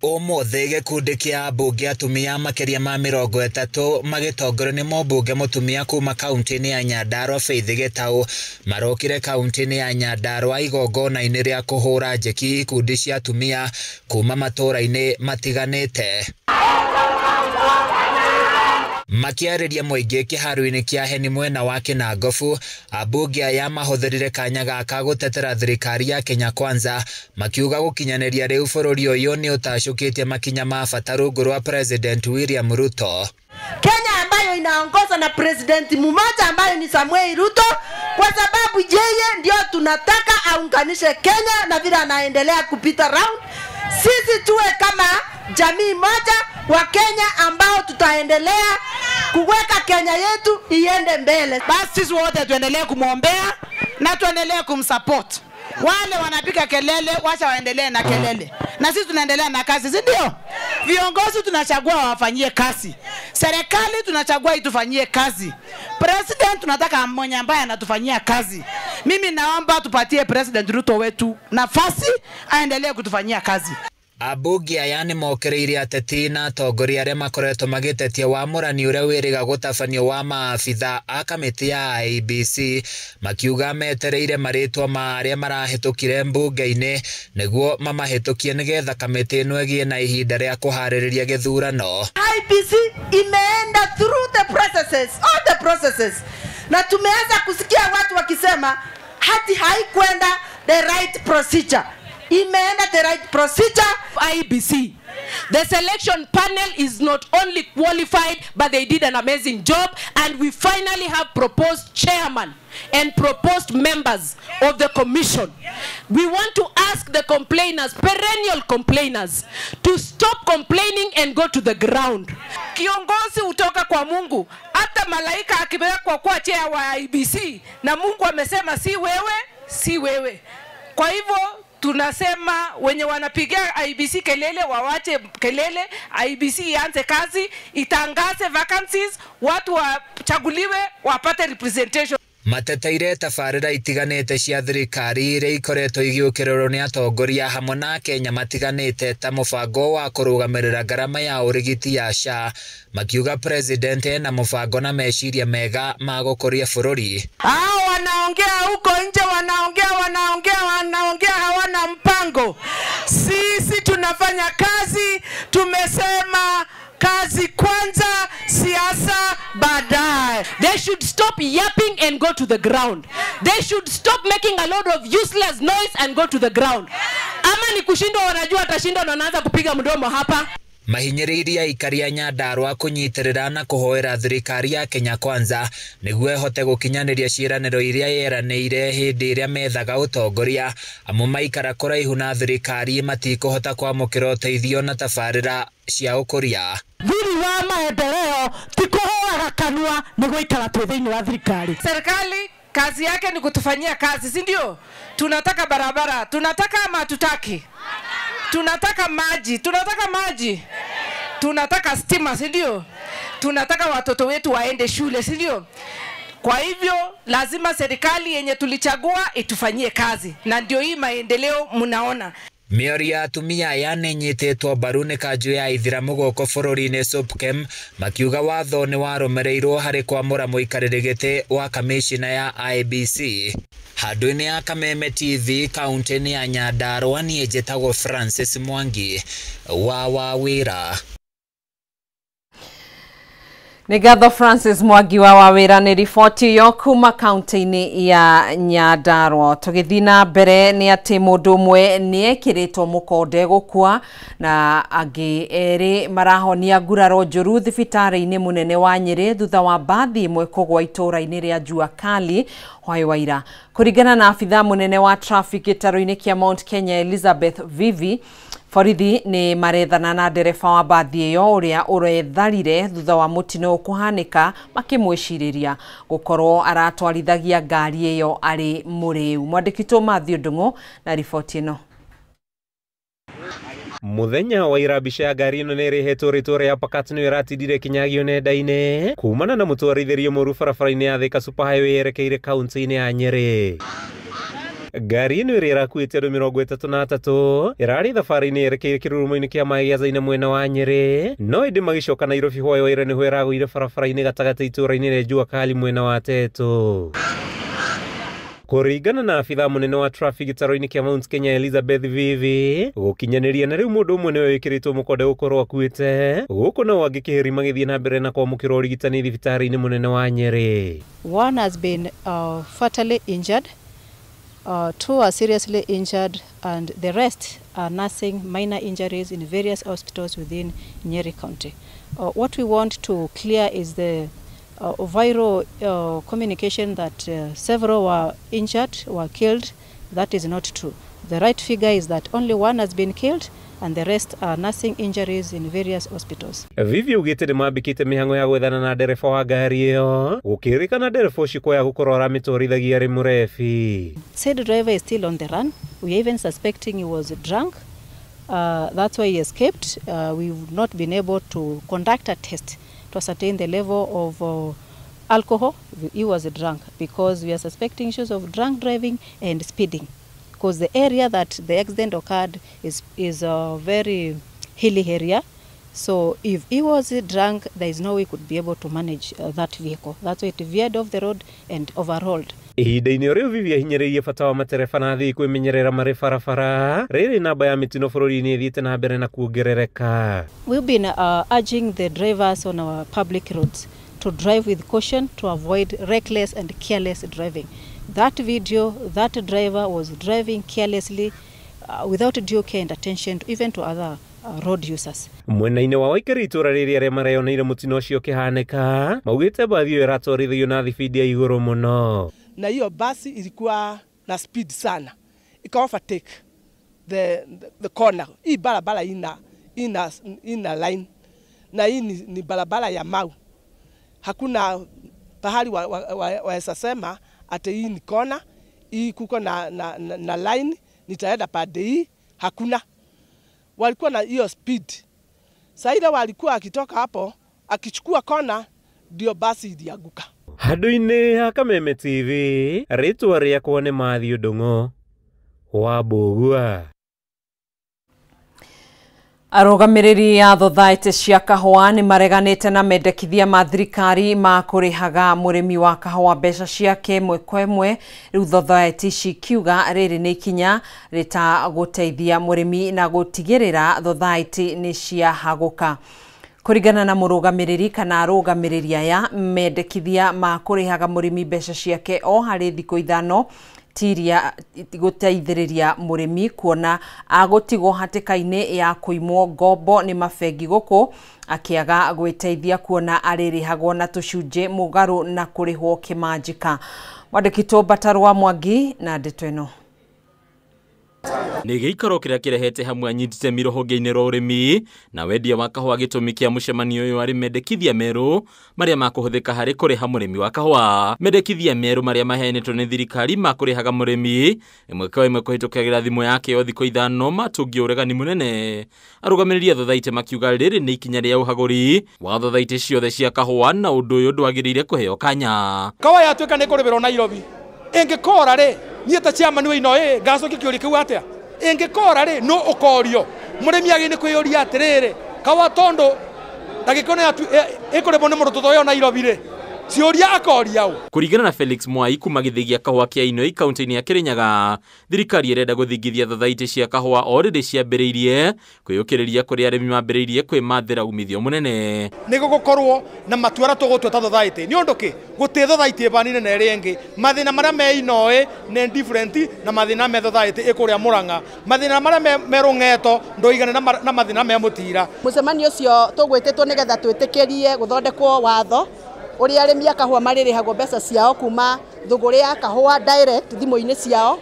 Ũmũthĩ gĩkundi kĩa ambunge atumia makĩria ma 30 magĩtongorio nĩ mũmbunge mũtumia kuma kaunti-inĩ ya Nyandarua Faith Gĩtaũ marokire kaunti-inĩ ya Nyandarua igongona-inĩ rĩa kũhũra njeki ikundi cia atumia kuma matũũra-inĩ matiganĩte. Makiarĩria mũingĩ kĩharo-inĩ kĩa Heni mwena wa Kĩnangobu, ambunge aya mahũthĩrire kanya gaka gũtetera thirikari ya Kenya Kwanza, makiuga gũkinyanĩria rĩu bũrũri ũyũ nĩ ũtacũkĩtie makinya ma bata rungu rwa President William Ruto. Kenya ambayo inaongozwa na president mmoja ambaye ni Samuel Ruto, kwa sababu yeye ndio tunataka aunganishe Kenya na vile anaendelea kupita round. Sisi tuwe kama jamii moja wa Kenya ambao tutaendelea kuweka Kenya yetu iende mbele. Basi sisi wote tuendelee kumuombea na tuendelee kumsupport. Wale wanapiga kelele wacha waendelee na kelele, na sisi tunaendelea na kazi, si ndio? Viongozi tunachagua wafanyie kazi, serikali tunachagua itufanyie kazi, president tunataka mwenye ambaye anatufanyia kazi. Mimi naomba tupatie President Ruto wetu nafasi aendelee kutufanyia kazi. Ambunge aya nĩ mokĩrĩire ateti na atongoria arĩa makoretwo magĩtetia wamũrani ũrĩa wĩrĩga gũtabanio wa maabitha a kamĩtĩ ya IEBC, makiuga metereire marĩtwa ma arĩa marahĩtũkire mbunge-inĩ nĩguo mamahĩtũkie nĩgetha kamĩtĩ ĩno ĩgĩe na ihinda rĩa kũharĩrĩria gĩthurano. IEBC imeenda through the processes, all the processes, na tumeanza kusikia watu wakisema hati haikwenda the right procedure. Imeenda the right procedure. IEBC, the selection panel is not only qualified, but they did an amazing job, and we finally have proposed chairman and proposed members of the commission. We want to ask the complainers, perennial complainers, to stop complaining and go to the ground. Kiongozi hutoka kwa Mungu. Hata malaika akiwekwa kwa chair wa IEBC na Mungu amesema si wewe, si wewe. Kwa hivyo tunasema wenye wanapigia IEBC kelele wawache kelele, IEBC ianze kazi, itangaze vacancies, watu wachaguliwe wapate representation. Mateteire tabarĩra itiganĩte cia thirikari iria ikoretwo igĩũkĩrĩrwo nĩ atongoria hamwe na Akenya matiganĩte ta mũbango wa kũrũgamĩrĩra ngarama ya ũrigiti ya SHA, makiuga president ena mũbango na meciria mega ma gũkũria bũrũri. Hao wanaongea huko nje, wanaongea wanaongea wanaongea, hawana mpango. Sisi tunafanya kazi, tumesema kazi kwanza, siasa baadaye. They should stop yapping and go to the ground. They should stop making a lot of useless noise and go to the ground. Ama ni kushindwa, wanajua atashindwa na wanaanza kupiga mdomo hapa. Mahinyĩrĩirie aikari a Nyandarua kũnyitĩrĩra na kũhoera thirikari ya Kenya Kwanza nĩguo ĩhote gũkinyanĩria ciĩranĩro iria yeranĩire hĩndĩ ĩrĩa methaga ũtongoria, amu maikara kũraihu na thirikari matikũhota kwamũkĩra ũteithio na tabarĩra cia ũkũria. Thiri wa maendeleo ti kũhũraga kanua, nĩ gũikara twĩ thĩinĩ wa thirikari. Serikali kazi yake ni kutufanyia kazi, si ndio? Tunataka barabara, tunataka ama hatutaki? Tunataka maji, tunataka maji. Tunataka stima, si ndio? Tunataka watoto wetu waende shule, si ndio? Kwa hivyo lazima serikali yenye tulichagua itufanyie kazi, na ndio hii maendeleo mnaona. Mĩario ya atumia aya nĩ ĩnyitĩtwo mbaru nĩ kanjũ ya ithĩramu gũkũ bũrũri-inĩ SUPKEM, makiuga watho nĩ warũmĩrĩirwo harĩ kwamũra mũikarĩri gĩtĩ wa kamĩcina ya IEBC. Handũ-inĩ ya Kameme TV kaunti-inĩ ya Nyandarua, niĩ njĩtagwo Francis Mwangi wa Wawĩra. Nĩ ngatho Francis Mwangi wa Wawĩra nĩ riboti ĩyo kuma kaunti-inĩ ya Nyandarua. Tũgĩthiĩ na mbere nĩ atĩ mũndũ ũmwe nĩ ekĩrĩtwo mũkonde gũkua na angĩ erĩ marahonia nguraro njũru thibitarĩ-inĩ mũnene wa Nyĩrĩ thutha wa mbathi ĩmwe kũgwa itũũra-inĩ rĩa Jua Kali hwaĩ wa ira. Kũringana na abithaa mũnene wa traffic gĩtarũ-inĩ kĩa Mount Kenya Elizabeth Vivi, borithi nĩ marethana na ndereba wa mbathi ĩyo ũrĩa ũretharire thutha wa mũtino kũhanĩka, makĩmwĩcirĩria gũkorwo aratwarithagia ngari ĩyo arĩ mũrĩu. Mwandĩki witũ Matthew Ndung'u na riboti ĩno. Muthenya wa ira mbica ya ngari ĩno nĩ ĩrehetwo rĩtwa rĩa Pakat nĩ ĩratindire kĩnyagio nenda-inĩ kumana na mũtwarithĩrie mũru barabara-inĩ ya Thika Super Highway yerekeire kaunti-inĩ ya Nyĩrĩ. Ngari ĩno ĩrĩa ĩrakuĩte andũ 33 ĩrarĩ thabarĩ-inĩ yerekeire kĩrurumo-inĩ kĩa maĩ gĩa Zaina mwena wa Nyĩrĩ, no ĩndĩ magĩcoka Nairobi hwaĩ wa ira nĩho ĩragũire barabara-inĩ gatagatĩ itũũra-inĩ rĩa Jua Kali mwena wa Tetu. Kũringana na abithaa mũnene wa traffic gĩtaro-inĩ kĩa Mount Kenya Elizabeth Vivi, gũkinyanĩria na rĩu mũndũ ũmwe nĩwe wĩkĩrĩtwo mũkonde gũkorwo akuĩte, gũkũ nao angĩ kĩhĩri magĩthiĩ na mbere na kwamũkĩrwo ũrigitani thibitarĩ-inĩ mũnene wa Nyĩrĩ. One has been fatally injured, two are seriously injured, and the rest are nursing minor injuries in various hospitals within Nyeri County. What we want to clear is the viral communication that several were injured, were killed. That is not true. The right figure is that only one has been killed and the rest are nursing injuries in various hospitals. Vivi ugĩte nĩmambĩkĩte mĩhang'o ya gwethana na ndereba wa ngari ĩyo, gũkĩrĩkana ndereba ũcio kwaya gũkorwo aramĩtwarithagia arĩ mũrebi. Said driver is still on the run. We are even suspecting he was drunk. That's why he escaped. We've not been able to conduct a test to ascertain the level of alcohol. He was drunk because we are suspecting issues of drunk driving and speeding, because the area that the accident occurred is a very hilly area. So if he was drunk, there is no way he could be able to manage that vehicle. That's why it veered off the road and overhauled. Ihinda-inĩ rĩu Vivi ahinyĩrĩirie bata wa matereba na athii kwĩmenyerera marĩ barabara, rĩrĩ namba ya mĩtino bũrũri-inĩ ĩthiĩte na mbere na kuongerereka. We've been urging the drivers on our public roads to drive with caution, to avoid reckless and careless driving. That video, that driver was driving carelessly without due care and attention even to other road users. Mwena-inĩ wa waikari itũra rĩrĩ arĩa mareyoneire mũtino ũcio ũkĩhanĩka maugĩte mbathi ĩyo ĩratwarithagio na thibindi ya igũrũ mũno. Na hiyo basi ilikuwa na speed sana, ika overtake the corner. Hii barabara ina line, na hii ni barabara ya mau. Hakuna pahali waweza sema ati hii ni kona, hii kuko na line nitaenda pande hii, hakuna. Walikuwa na hiyo speed. Saida walikuwa akitoka hapo, akichukua kona ndio basi ilianguka. Handũ-inĩ ha Kameme TV, rĩtwa rĩakwa nĩ Matthew Ndung'u wa Mbũgua. Arũgamĩrĩri a thothaitĩ cia kahũa nĩ mareganĩte na mendekithia ma thirikari ma kũrĩhaga mũrĩmi wa kahũa mbeca ciake ĩmwe kwa ĩmwe. Rĩu thothaitĩ ici kiuga rĩrĩ nĩ ikinya rĩtagũteithia mũrĩmi na gũtigĩrĩra thothaitĩ nĩ ciahagũka. Kũringana na mũrũgamĩrĩri kana arũgamĩrĩri aya, mendekithia ma kũrĩhaga mũrĩmi mbeca ciake o harĩ thikũ 5 tiria gũteithĩrĩria mũrĩmi kuona agũtigwo hatĩka-inĩ ya kũimwo ngombo nĩ mabengi gũkũ akĩaga gwĩteithia kuona arĩrĩhagwo na tũcunjĩ mũgarũ na kũrĩhwo kĩmanjĩka. Mwandĩki Mbatarwa Mwangi na ndeto ĩno. Nĩ gĩikaro kĩrĩa kĩrehete hamwe anyiti itemi rũhonge-inĩ rwa ũrĩmi na wendia wa kahũa. Gĩtũmi kĩa mũcemanio ũyũ arĩ mendekithia merũ marĩa makũhũthĩka harĩ kũrĩha mũrĩmi wa kahũa. Mendekithia merũ marĩa maheanĩtwo nĩ thirikari ma kũrĩhaga mũrĩmi ĩmwe kwa ĩmwe kũhĩtũkagĩra thimũ yake o thikũ 5 matũngie ũregani mũnene. Arũgamĩrĩri a thothaitĩ makiuga rĩrĩ nĩ ikinya rĩa ũhagũri wa thothaitĩ ciothe cia kahũa na ũndũ ũyũ ndwagĩrĩire kũheo kanya. Kahũa yatuĩka nĩ kũrĩmĩrwo Nairobi, ĩngĩkora rĩ, niĩ ta chairman wa ino ĩ ngacokia kĩũria kĩu atĩa? Ĩngĩkora rĩ, no ũkorio mũrĩmi agĩrĩire nĩ kwĩyũria atĩrĩrĩ, kahũa tondũ ndagĩka ĩno ĩkũrĩmwo nĩ mũndũ tũtoĩ Nairobi rĩ, ciũria akoria ũ. Kũringana na Felix Mwai kuma gĩthĩi gĩa kahũa kĩa Inoi kaunti-inĩ ya Kĩrĩnyaga, thirikari ĩrenda gũthingithia thothaitĩ cia kahũa o rĩrĩ ciambĩrĩirie kwĩyũkĩrĩria kũrĩa arĩmi mambĩrĩirie kwĩmathĩra umithio mũnene. Nĩ gũgũkorwo na matua arĩa tũgũtua ta thothaitĩ nĩ ũndũ kĩ gũtirĩ thothaitĩ ĩbanine na ĩrĩa ĩngĩ. Mathĩna marĩa me Inoi nĩ different na mathĩna me thothaitĩ ĩkũrĩa Mũrang'a, mathĩna marĩa me Rũng'eto ndũigane na mathĩna me Mũtira. Mũcemanio ũcio tũgwĩtĩtwo nĩgetha twĩtĩkĩrie gũthondekwo watho ũrĩa arĩmi a kahũa marĩrĩhagwo mbeca ciao kuma thũgũrĩ ya kahũa direct thimũ-inĩ ciao,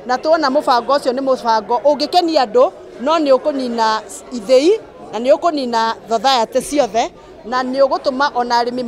na tuona mũbango ũcio nĩ mũbango ũngĩkenia andũ, no nĩ ũkũnina ithĩi na nĩ ũkũnina thothaitĩ ciothe na nĩ ũgũtũma ona arĩmi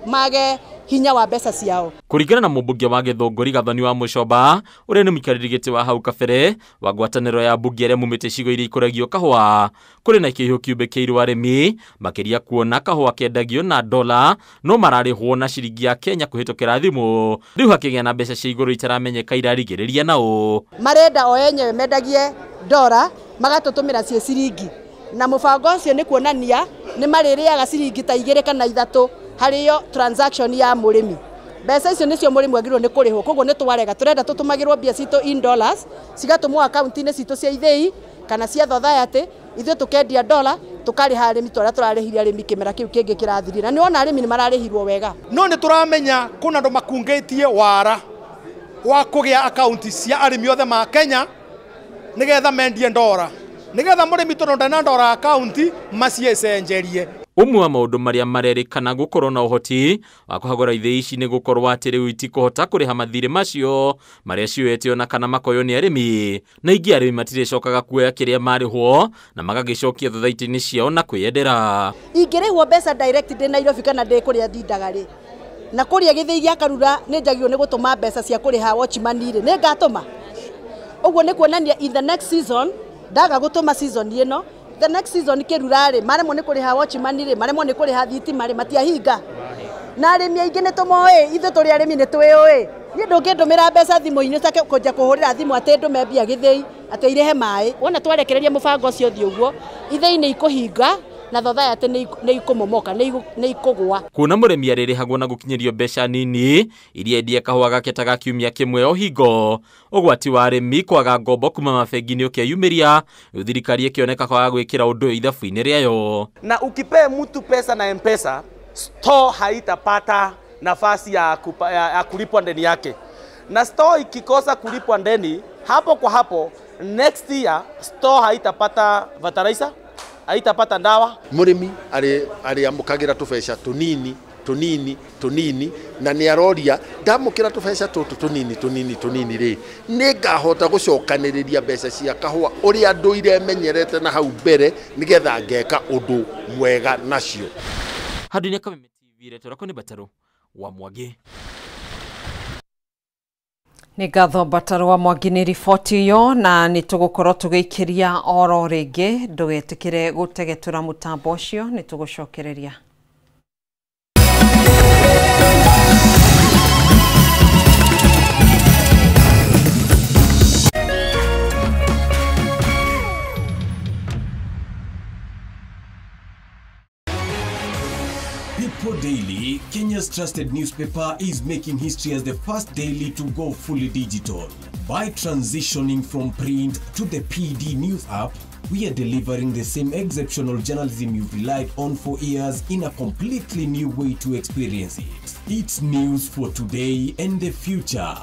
mage hinya wa mbeca ciao. Kũringana na mũmbunge wa Gĩthũngũri Gathoni wa Mũcoba ũrĩa nĩ mũikarĩri gĩtĩ wa hau kabere wa ngwatanĩro ya mbunge arĩa mumĩte icigo iria ikũragio kahũa, kũrĩ na kĩihũ kĩumbĩkĩirwo arĩmi makĩria kuona kahũa kendagio na dola no mararĩhwo na ciringi ya Kenya kũhĩtũkĩra thimũ, rĩu hakĩgĩa na mbeca cia igũrũ itaramenyeka irarigĩrĩria nao. Marenda o enyewe mendagie dola magatũtũmĩra ciĩ ciringi, na mũbango ũcio nĩ kuonania nĩ marĩrĩaga ciringi ta 2 kana 3 harĩ yo transaction ya mũrĩmi. Mbeca icio nĩcio mũrĩmi agĩrĩirwo nĩ kũrĩhwo, koguo nĩ twarega tũrenda tũtũmagĩrwo mbia citũ in dollars cigatũmwo akaunti-inĩ citũ cia ithĩi kana cia society, ithuĩ tũkendia dola tũkarĩha arĩmi tũrĩa tũrarĩhire arĩmi kĩmera kĩu kĩngĩ kĩrathirire, na nĩwona arĩmi nĩ mararĩhirwo wega. No nĩ tũramenya kũna andũ makungĩtie wara wa kũgĩa akaunti cia arĩmi othe ma Kenya nĩgetha mendie ndora, nĩgetha mũrĩmi tondũ ndena ndora akaunti maciĩcenjerie. Ũmwe wa maũndũ marĩa marerĩkana gũkorwo na ũhoti wa kũhagũra ithĩi ici nĩ gũkorwo atĩ rĩu itikũhota kũrĩha mathirĩ macio marĩa cioete ona kana makoywo nĩ arĩmi, na ingĩ arĩmi matirĩcokaga kuoya kĩrĩa marĩhwo na magagĩcokia thothaitĩ-inĩ ciao na kwĩyendera. Ingĩrĩhwo mbeca direct ndĩ Nairobi kana ndĩ kũrĩa ndindaga rĩ, na kũrĩa gĩthĩi gĩa Karura nĩ njagĩrĩirwo nĩ gũtũma mbeca cia kũrĩha watchman rĩ, nĩ ngatũma. Ũguo nĩ kuonania in the next season ndaga gũtũma season ĩno, the next season kĩrura rĩ maremwo nĩ kũrĩha watchman rĩ, maremwo nĩ kũrĩha thitima rĩ, matiahinga. Na arĩmi aingĩ nĩ tũmoĩ, ithuĩ tũrĩ arĩmi nĩ twĩũĩ. Niĩ ndũngĩndũmĩra mbeca thimũ-inĩ ũcoke kũnja kũhũrĩra thimũ atĩ ndũme mbia gĩthĩi atĩ irĩhe maĩ. Wona twarekereria mũbango ũcio ũthiĩ ũguo, ithĩi nĩ ikũhinga na society nĩ ikũmomoka, nĩ ikũgũa. Kuona mũrĩmi arĩrĩhagwo na gũkinyĩrio mbeca nini iria endia kahũa gake ta ga kiumia kĩmwe o hingo, ũgwati wa arĩmi kwaga ngombo kuma mabengi-inĩ ũkeyumĩria, rĩu thirikari ĩkĩoneka kwaga gwĩkĩra ũndũ ũyũ ithabu-inĩ rĩayo. Na ukipea mtu pesa na M-Pesa, store haitapata nafasi ya kulipwa ndeni yake, na store ikikosa kulipwa ndeni hapo kwa hapo, next year store haitapata fertilizer, haitapata ndawa. Mũrĩmi arĩamũkagĩra tũbeca tũnini tũnini tũnini, na nĩ aroria ndamũkĩra tũbeca tũtũ tũnini tũnini tũnini rĩ, nĩ ngahota gũcokanĩrĩria mbeca cia kahũa ũrĩa ndũire menyerete na hau mbere nĩgetha ngeka ũndũ mwega nacio. Handũ-inĩ Kameme TV, retwo rakwa nĩ Batarũ wa Mwangi. Nĩ ngatho Batarũ wa Mwangi nĩ riboti ĩyo, na nĩ tũgũkorwo tũgĩikĩria oro rĩngĩ. Ndũgetĩkĩre gũtegetũra mũtambo ũcio, nĩ tũgũcokereria. People Daily, Kenya's trusted newspaper, is making history as the first daily to go fully digital. By transitioning from print to the PD News app, we are delivering the same exceptional journalism you've relied on for years in a completely new way to experience it. It's news for today and the future.